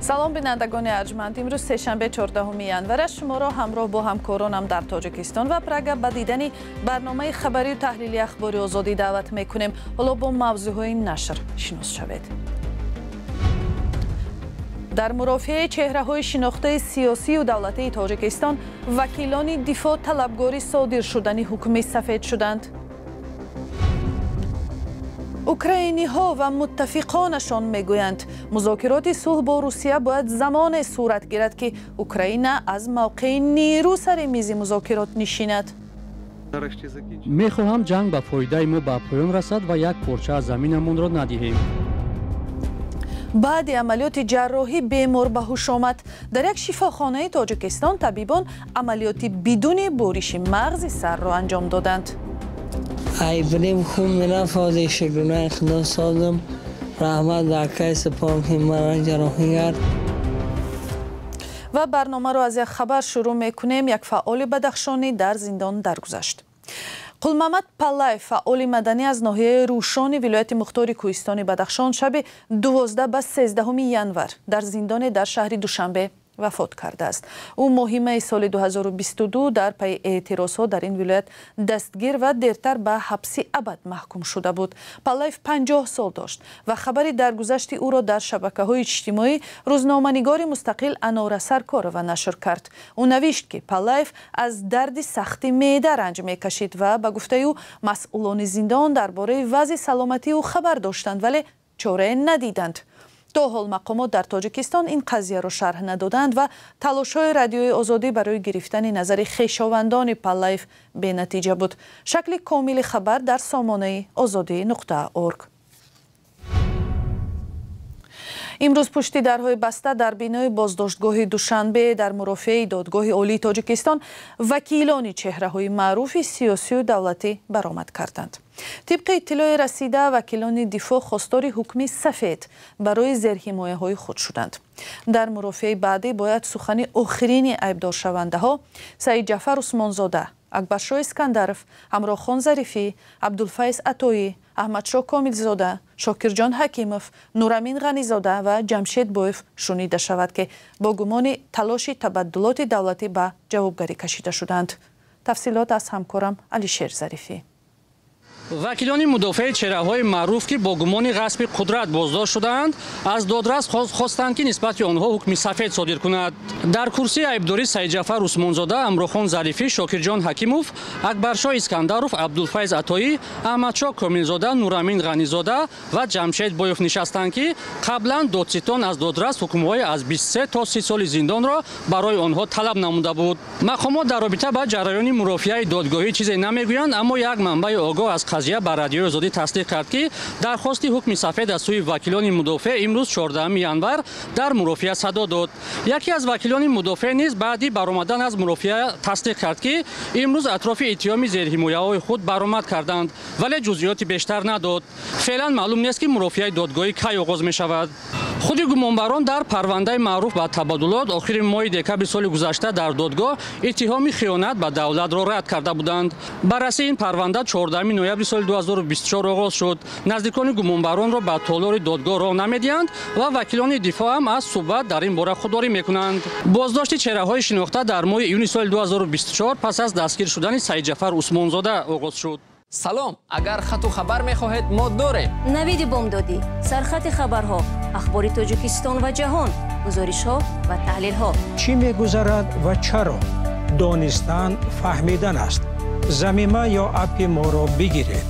Салом, бинандагони арҷманд. Имрӯз сешанбе, 14 январ аст. Шуморо ҳамроҳ бо ҳамкоронам дар Тоҷикистон ва Прага ба дидани барномаи хабарию таҳлили Ахбори Озодӣ даъват мекунем. Ҳоло бо мавзӯъҳои нашр шинос шавед. Дар мурофиаи чеҳраҳои шинохтаи сиёсию давлатии Тоҷикистон вакилони дифоъ талабгори содир шудани ҳукми сафед шуданд. Украиниҳо ва муттафиқонашон мегӯянд, музокироти сулҳ бо Русия бояд замоне сурат гирад, ки Украина аз мавқеи нерӯ сари мизи музокирот нишинад. Мехоҳам ҷанг ба фоидаи мо ба поён расад ва як порча аз заминамонро надиҳем. Баъди амалиёти ҷарроҳӣ бемор ба ҳуш омад. Дар як шифохонаи Тоҷикистон табибон амалиёти бидуни буриши мағзи сарро анҷом доданд. Айбрим хун мерафт, ҳозир шукронаи Худо созам. Раҳмат ба акаи Супон, ки маро ҷарроҳӣ кард. Ва барномаро аз як хабар шурӯъ мекунем. Як фаъоли бадахшонӣ дар зиндон даргузашт. Қулмамад Паллаев, фаъоли маданӣ аз ноҳияи Рӯшони вилояти мухтори Кӯҳистони Бадахшон, шаби 12 ба 13 январ дар зиндоне дар шаҳри Душанбе вафот кардааст. Ӯ моҳи майи соли 2022 дар пайи эътирозҳо дар ин вилоят дастгир ва дертар ба ҳабси абад маҳкум шуда буд. Паллаев 50 сол дошт ва хабари даргузашти ӯро дар шабакаҳои иҷтимоӣ рӯзноманигори мустақил Анора Саркорова нашр кард. Ӯ навишт, ки Паллаев аз дарди сахти меъда ранҷ мекашид ва ба гуфтаи ӯ масъулони зиндон дар бораи вазъи саломатии ӯ хабар доштанд, вале чорае надиданд. То ҳол мақомот дар Тоҷикистон ин қазияро шарҳ надоданд ва талошҳои Радиои Озодӣ барои гирифтани назари хешовандони Паллаев бенатиҷа буд. Шакли комили хабар дар сомонаи озодӣ.орг. Имрӯз пушти дарҳои баста дар бинои боздоштгоҳи Душанбе дар мурофиаи Додгоҳи Олии Тоҷикистон вакилони чеҳраҳои маъруфи сиёсию давлатӣ баромад карданд. Тибқи иттилои расида, вакилони дифоъ хостори ҳукми сафед барои зерҳимояҳои худ шуданд. Дар мурофиаи баъдӣ бояд сухани охирини айбдоршавандаҳо Саидҷафар Усмонзода, Акбаршоҳ Искандаров, Ҳамроҳхон Зарифӣ, Абдулфайз Атоӣ, Аҳмадшоҳ Комилзода, Шокирҷон Ҳакимов, Нурамин Ғанизода ва Ҷамшед Боев шунида шавад, ки бо гумони талоши табаддулоти давлатӣ ба ҷавобгарӣ кашида шуданд. Тафсилот аз ҳамкорам Алишер Зарифӣ. Вакилони мудофеи чеҳраҳои маъруф, ки бо гумони ғасби қудрат боздошт шудаанд, аз додрас хостанд, ки нисбати онҳо ҳукми сафед содир кунад. Дар курсии айбдорӣ Саидҷафар Усмонзода, Ҳамроҳхон Зарифӣ, Шокирҷон Ҳакимов, Акбаршоҳ Искандаров, Абдулфайз Атоӣ, Аҳмадшоҳ Комилзода, Нурамин Ғанизода ва Ҷамшед Боев нишастанд, ки қаблан додситон аз додрас ҳукмҳои аз 23 то 30 соли зиндонро барои онҳо талаб намуда буд. Мақомот дар робита ба ҷараёни мурофиаи додгоҳӣ чизе намегӯянд, аммо як манбаи огоҳ аз қазия ба Радиои Озодӣ тасдиқ кард, ки дархости ҳукми сафед аз сӯи вакилони мудофеъ имрӯз 14 январ дар мурофиа садо дод. Яке аз вакилони мудофеъ низ баъди баромадан аз мурофиа тасдиқ кард, ки имрӯз атрофи иттиҳоми зерҳимояҳои худ баромад карданд, вале ҷузъиёти бештар надод. Феълан маълум нест, ки мурофиаи додгоҳӣ кай оғоз мешавад. Худи гумонбарон дар парвандаи маъруф ба табаддулот охири моҳи декабри соли гузашта дар додгоҳ иттиҳоми хиёнат ба давлатро рад карда буданд. Баррасии ин парванда 14 ноябри соли 2024 оғоз шуд. Наздикони гумонбаронро ба толори додгоҳ роҳ намедиҳанд ва вакилони дифоъ ҳам аз суҳбат дар ин бора худдорӣ мекунанд. Боздошти чеҳраҳои шинохта дар моҳи июни соли 2024 пас аз дастгир шудани Саидҷафар Усмонзода оғоз шуд. Салом, агар хату хабар мехоҳед, мо дорем. Навиди бомдодӣ, сархати хабарҳо, ахбори Тоҷикистон ва ҷаҳон, гузоришҳо ва таҳлилҳо. Чӣ мегузарад ва чаро? Донистан фаҳмидан аст. Замима ё аппи моро бигиред.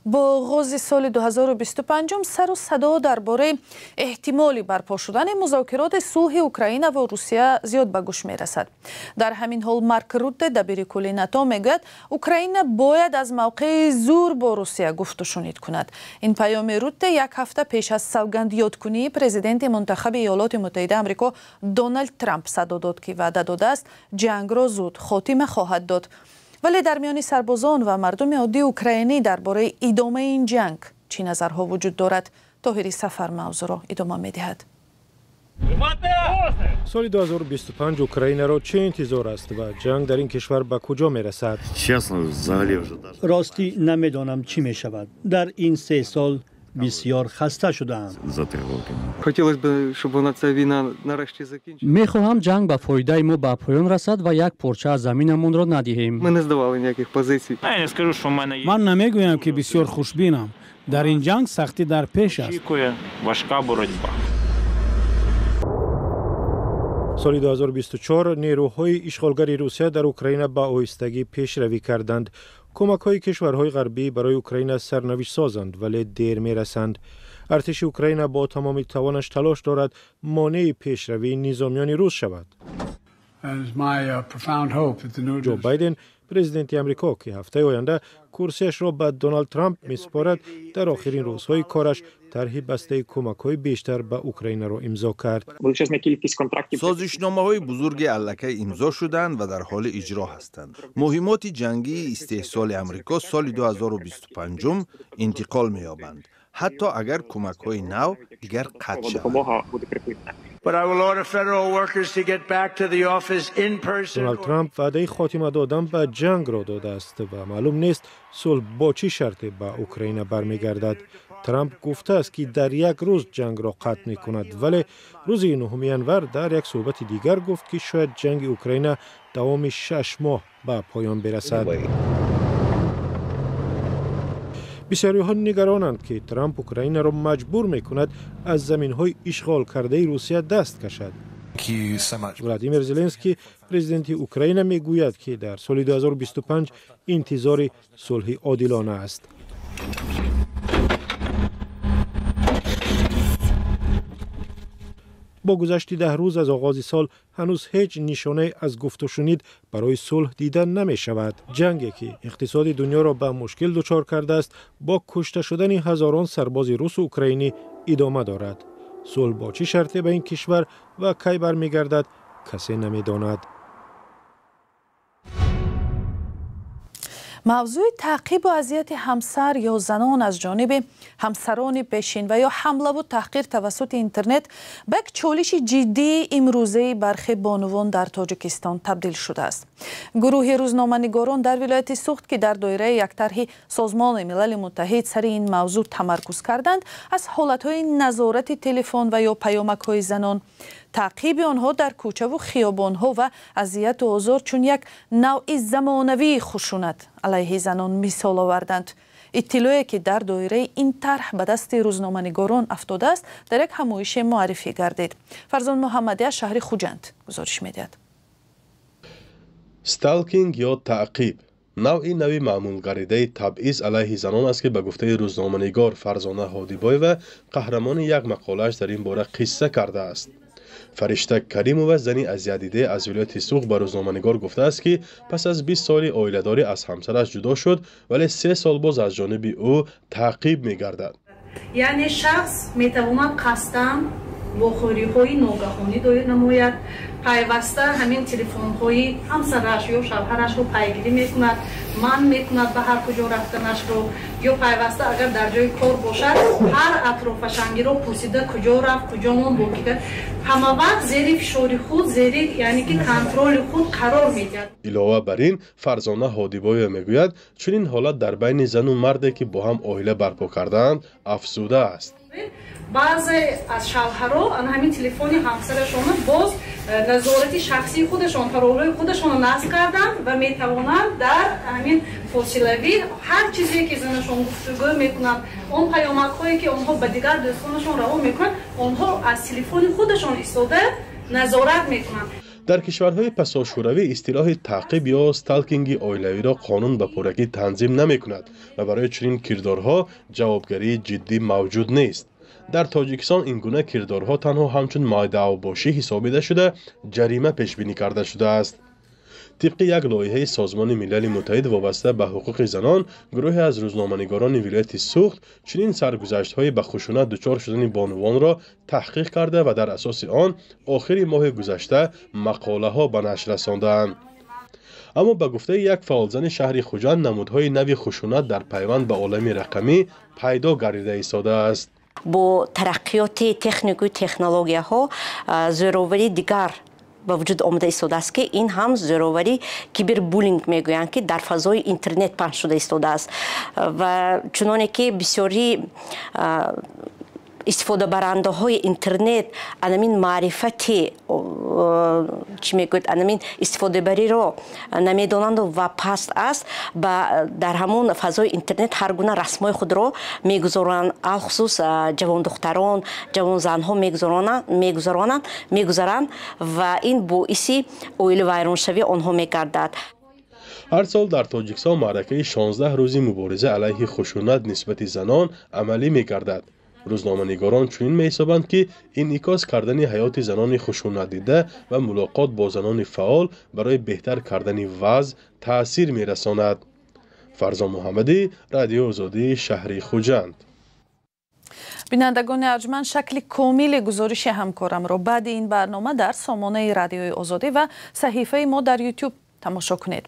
Бо оғози соли 2025 сару садо дар бораи эҳтимоли барпо шудани музокироти сулҳи Украина ва Русия зиёд ба гӯш мерасад. Дар ҳамин ҳол Марк Рутте, дабири кулли НАТО, мегӯяд, Украина бояд аз мавқеи зур бо Русия гуфтушунид кунад. Ин паёми Рутте як ҳафта пеш аз савгандёдкунии президенти мунтахаби Иёлоти Муттаҳидаи Амрико Доналд Трамп садо дод, ки ваъда додааст, ҷангро зуд хотима хоҳад дод. Вале дар миёни сарбозон ва мардуми оддии украинӣ дар бораи идомаи ин ҷанг чӣ назарҳо вуҷуд дорад? Тоҳири Сафар мавзӯъро идома медиҳад. Соли 2025 Украинаро чӣ интизор аст ва ҷанг дар ин кишвар ба куҷо мерасад? Ростӣ, намедонам, чӣ мешавад. Дар ин 3 сол Бисёр хаста шудаам. Мехоҳам ҷанг ба фоидаи мо ба поён расад ва як порча аз заминамонро надиҳем. Ман намегӯям, ки бисёр хушбинам. Дар ин ҷанг сахтӣ дар пеш аст. Соли 2024 нерӯҳои ишғолгари Русия дар Украина ба оҳистагӣ пешравӣ карданд. Кӯмакҳои кишварҳои ғарбӣ барои Украина сарнавиштсозанд, вале дер мерасанд. Артиши Украина бо тамоми тавонаш талош дорад монеи пешравии низомиёни рус шавад. Ҷо Байден, президенти Амрико, ки ҳафтаи оянда курсиашро ба Доналд Трамп месупорад, дар охирин рӯзҳои кораш тарҳи бастаи кӯмакҳои бештар ба Украинаро имзо кард. Созишномаҳои бузурги аллакай имзо шуданд ва дар ҳоли иҷро ҳастанд. Муҳиммоти ҷангии истеҳсоли Амрико соли 2025 интиқол меёбанд, ҳатто агар кӯмакҳои нав дигар қатъ шаванд. Доналд Трамп ваъдаи хотима додан ба ҷангро додааст ва маълум нест, сулҳ бо чӣ шарте ба Украина бармегардад. Трамп гуфтааст, ки дар як рӯз ҷангро қатъ мекунад, вале рӯзи 9 январ дар як суҳбати дигар гуфт, ки шояд ҷанги Украина давоми 6 моҳ ба поён бирасад. Бисёриҳо нигаронанд, ки Трамп Украинаро маҷбур мекунад аз заминҳои ишғол кардаи Русия даст кашад. Владимир Зеленский, президенти Украина, мегӯяд, ки дар соли 2025 интизори сулҳи одилона аст. Бо гузашти 10 рӯз аз оғози сол ҳанӯз ҳеҷ нишонае аз гуфтушунид барои сулҳ дида намешавад. Ҷанге, ки иқтисоди дунёро ба мушкил дучор кардааст, бо кушта шудани ҳазорон сарбози русу украинӣ идома дорад. Сулҳ бо чӣ шарте ба ин кишвар ва кай бармегардад, касе намедонад. Мавзӯи таъқибу азияти ҳамсар ё занон аз ҷониби ҳамсарони пешин ва ё ҳамлаву таҳқир тавассути интернет ба як чолиши ҷиддии имрӯзаи бархе бонувон дар Тоҷикистон табдил шудааст. Гурӯҳи рӯзноманигорон дар вилояти Суғд, ки дар доираи як тарҳи Созмони Милали Муттаҳид сари ин мавзӯъ тамаркуз карданд, аз ҳолатҳои назорати телефон ва ё паёмакҳои занон, таъқиби онҳо дар кӯчаву хиёбонҳо ва азияту озор чун як навъи замонавии хушунат алайҳи занон мисол оварданд. Иттилоъе, ки дар доираи ин тарҳ ба дасти рӯзноманигорон афтодааст, дар як ҳамоише муаррифӣ гардид. Фарзон Муҳаммадӣ аз шаҳри Хуҷанд гузориш медиҳад. Сталкинг ё таъқиб навъи нави маъмулгардидаи табъиз алайҳи занон аст, ки ба гуфтаи рӯзноманигор Фарзона Ҳодибоева, қаҳрамони як мақолааш дар ин бора қисса кардааст. Фаришта Каримова, зани азиятдидае аз вилояти Суғд, ба рӯзноманигор гуфтааст, ки пас аз 20 соли оиладорӣ аз ҳамсараш ҷудо шуд, вале 3 сол боз аз ҷониби ӯ таъқиб мегардад. Яъне шахс метавонад қасдан вохӯриҳои ногаҳонӣ доир намояд, пайваста ҳамин телефонҳои ҳамсараш ё шавҳарашро пайгирӣ мекунад, манъ мекунад ба ҳар куҷо рафтанашро, ё пайваста агар дар ҷои кор бошад, ҳар атрофашангиро пурсида, куҷо рафт, куҷо мон, бо ки, ҳама вақт зери фишори худ, зери яъне ки контроли худ қарор медиҳад. Илова бар ин, Фарзона Ҳодибоева мегӯяд, чунин ҳолат дар байни зану марде, ки бо ҳам оила барпо кардаанд, афзудааст. Баъзе аз шавҳаро ана ҳамин телефони ҳамсарашонро боз назорати шахсии худашон, паролҳои худашонро насб карданд ва метавонанд дар ҳамин фосилавӣ ҳар чизе, ки занашон гуфтугӯ мекунанд, он паёмакҳое, ки онҳо ба дигар дӯстонашон равон мекунанд, онҳо аз телефони худашон истода назорат мекунанд. Дар кишварҳои пасошӯравӣ истилоҳи таъқиб ё сталкинги оилавиро қонун ба пуррагӣ танзим намекунад ва барои чунин кирдорҳо ҷавобгарии ҷиддӣ мавҷуд нест. Дар Тоҷикистон ин гуна кирдорҳо танҳо ҳамчун майдаавбошӣ ҳисобида шуда, ҷарима пешбинӣ карда шудааст. Тибқи як лоиҳаи Созмони Милали Муттаҳид вобаста ба ҳуқуқи занон, гурӯҳе аз рӯзноманигорони вилояти Суғд чунин саргузаштҳои ба хушунат дучор шудани бонувонро таҳқиқ карда ва дар асоси он охири моҳи гузашта мақолаҳо ба нашр расондаанд. Аммо ба гуфтаи як фаъолзани шаҳри Хуҷанд, намудҳои нави хушунат дар пайванд ба олами рақамӣ пайдо гардида истодааст. Бо тараққиёти технику технологияҳо зӯроварии дигар ба вуҷуд омада истодааст, ки ин ҳам зӯроварӣ кибербуллинг мегӯянд, ки дар фазои интернет паҳн шуда истодааст. Ва чуноне ки бисёри истифодабарандаҳои интернет анамин маърифати чӣ мегӯяд, анамин истифодабариро намедонанду ва паст аст, ба дар ҳамон фазои интернет ҳар гуна расмҳои худро мегузоранд, алхусус ҷавондухтарон, ҷавонзанҳо мегузаранд ва ин боиси оилавайроншавии онҳо мегардад. Ҳар сол дар Тоҷикистон маъракаи 16 рӯзи мубориза алайҳи хушунат нисбати занон амалӣ мегардад. Рӯзноманигорон чунин меҳисобанд, ки инъикос кардани ҳаёти занони хушунатдида ва мулоқот бо занони фаъол барои беҳтар кардани вазъ таъсир мерасонад. Фарзон Муҳаммадӣ, Радиои Озодӣ, шаҳри Хуҷанд. Бинандагони арҷманд, шакли комили гузориши ҳамкорамро баъди ин барнома дар сомонаи Радиои Озодӣ ва саҳифаи мо дар Ютуб тамошо кунед.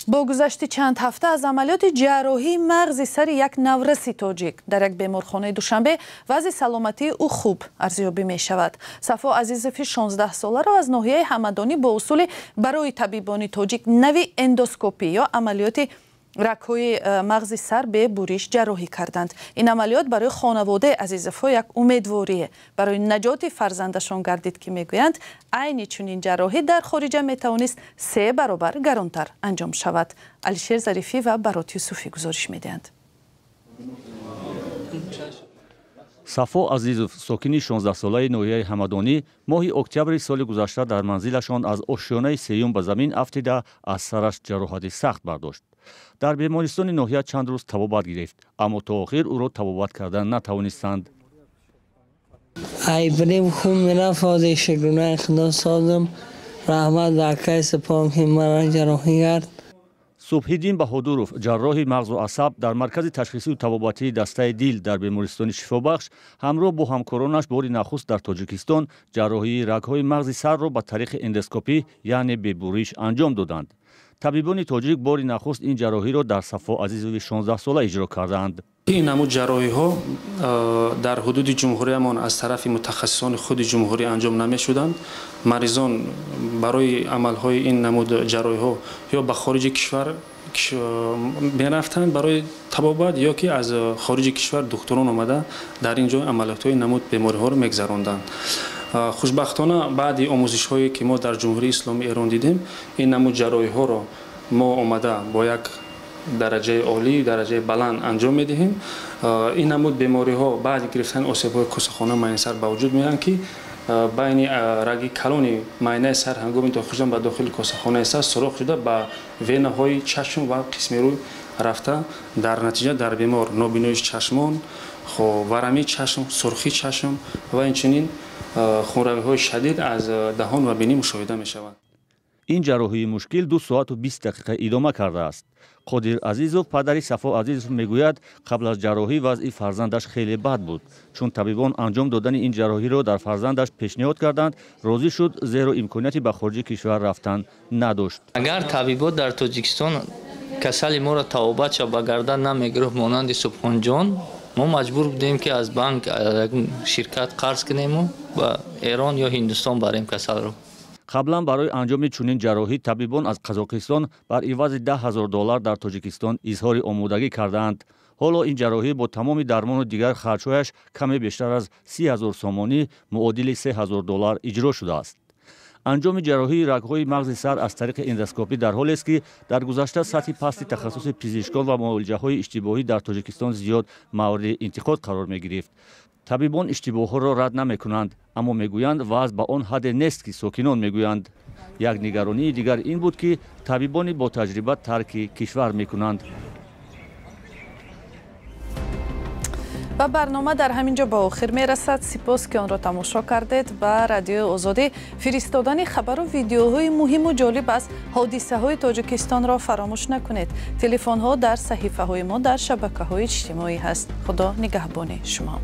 Бо гузашти чанд ҳафта аз амалиёти ҷарроҳии мағзи сари як навраси тоҷик дар як беморхонаи Душанбе, вазъи саломатии ӯ хуб арзёбӣ мешавад. Сафо Азизови 16-соларо аз ноҳияи Ҳамадонӣ бо усули барои табибони тоҷик нави эндоскопӣ ё амалиёти рагҳои мағзи сар бе буриш ҷарроҳӣ карданд. Ин амалиёт барои хонаводаи Азизовҳо як умедворие барои наҷоти фарзандашон гардид, ки мегӯянд айни чунин ҷарроҳӣ дар хориҷа метавонист 3 баробар гаронтар анҷом шавад. Алишер Зарифӣ ва Барот Юсуфӣ гузориш медиҳанд. Сафо Азизов, сокини 16-солаи ноҳияи Ҳамадонӣ, моҳи октябри соли гузашта дар манзилашон аз ошёнаи сеюм ба замин афтида аз сараш ҷароҳати сахт бардошт. Дар бемористони ноҳия чанд рӯз табобат гирифт, аммо то охир ӯро табобат кардан натавонистанд. Айбрим хун мерафт, шукронаи Худо созам. Раҳмат ба акаи Сипоҳ, ки маро ҷарроҳӣ кард. Субҳиддин Баҳодуров, ҷарроҳи мағзу асаб дар маркази ташхисию табобатии дастаи дил дар бемористони Шифобахш, ҳамроҳ бо ҳамкоронаш бори нахуст дар Тоҷикистон ҷарроҳии рагҳои мағзи сарро ба тариқи эндоскопӣ, яъне бебуриш, анҷом доданд. Табибони тоҷик бори нахуст ин ҷарроҳиро дар Сафо Азизови 16-сола иҷро кардаанд. Ин намуд ҷарроҳиҳо дар ҳудуди ҷумҳуриямон аз тарафи мутахассисони худи ҷумҳурӣ анҷом намешуданд. Маризон барои амалҳои ин намуд ҷарроҳиҳо ё ба хориҷи кишвар мерафтанд барои табобат, ё ки аз хориҷи кишвар духтурон омада дар ин ҷо амалиётҳои намуд бемориҳоро мегзаронданд. Хушбахтона баъди омӯзишҳое ки мо дар Ҷумҳурии Исломии Эрон дидем, ин намуд ҷарроҳиҳоро мо омада бо як дараҷаи олӣ, дараҷаи баланд анҷом медиҳем. Ин намуд бемориҳо баъди гирифтани осебҳои косахона майнасар ба вуҷуд меоянд, ки байни раги калони майнаи сар ҳангоми дохил шудан ба дохили косахонаи сар сурох шуда ба венаҳои чашм ва қисми рӯй рафта, дар натиҷа дар бемор нобиноии чашмон, варамии чашм, сурхии чашм ва инчунин хунравиҳои шадид аз даҳон ва бинӣ мушоҳида мешавад. Ин ҷарроҳии мушкил 2 соату 20 дақиқа идома кардааст. Қодир Азизов, падари Сафо Азизов, мегӯяд қабл аз ҷарроҳӣ вазъи фарзандаш хеле бад буд. Чун табибон анҷом додани ин ҷарроҳиро дар фарзандаш пешниҳод карданд, розӣ шуд, зеро имконияти ба хориҷи кишвар рафтан надошт. Агар табибот дар Тоҷикистон касали моро табобатша ба гардан намегирифт, монанди Субҳонҷон, мо маҷбур будем, ки аз банк ширкат қарз кунему ба Эрон ё Ҳиндустон барем касалро. Қаблан барои анҷоми чунин ҷарроҳӣ табибон аз Қазоқистон бар ивази 10 000 доллар дар Тоҷикистон изҳори омодагӣ кардаанд. Ҳоло ин ҷарроҳӣ бо тамоми дармону дигар харҷҳояш каме бештар аз 30 000 сомонӣ, муодили 3 000 доллар, иҷро шудааст. Анҷоми ҷарроҳии рагҳои мағзи сар аз тариқи эндоскопӣ дар ҳолест, ки дар гузашта сатҳи пасти тахассуси пизишкон ва муолиҷаҳои иштибоҳӣ дар Тоҷикистон зиёд мавриди интиқод қарор мегирифт. Табибон иштибоҳҳоро рад намекунанд, аммо мегӯянд вазъ ба он ҳадде нест, ки сокинон мегӯянд. Як нигаронии дигар ин буд, ки табибони ботаҷриба тарки кишвар мекунанд. Ва барнома дар ҳамин ҷо ба охир мерасад. Сипос, ки онро тамошо кардед. Ба Радиои Озодӣ фиристодани хабару видеоҳои муҳиму ҷолиб аз ҳодисаҳои Тоҷикистонро фаромӯш накунед. Телефонҳо дар саҳифаҳои мо дар шабакаҳои иҷтимоӣ ҳаст. Худо нигаҳбони шумо.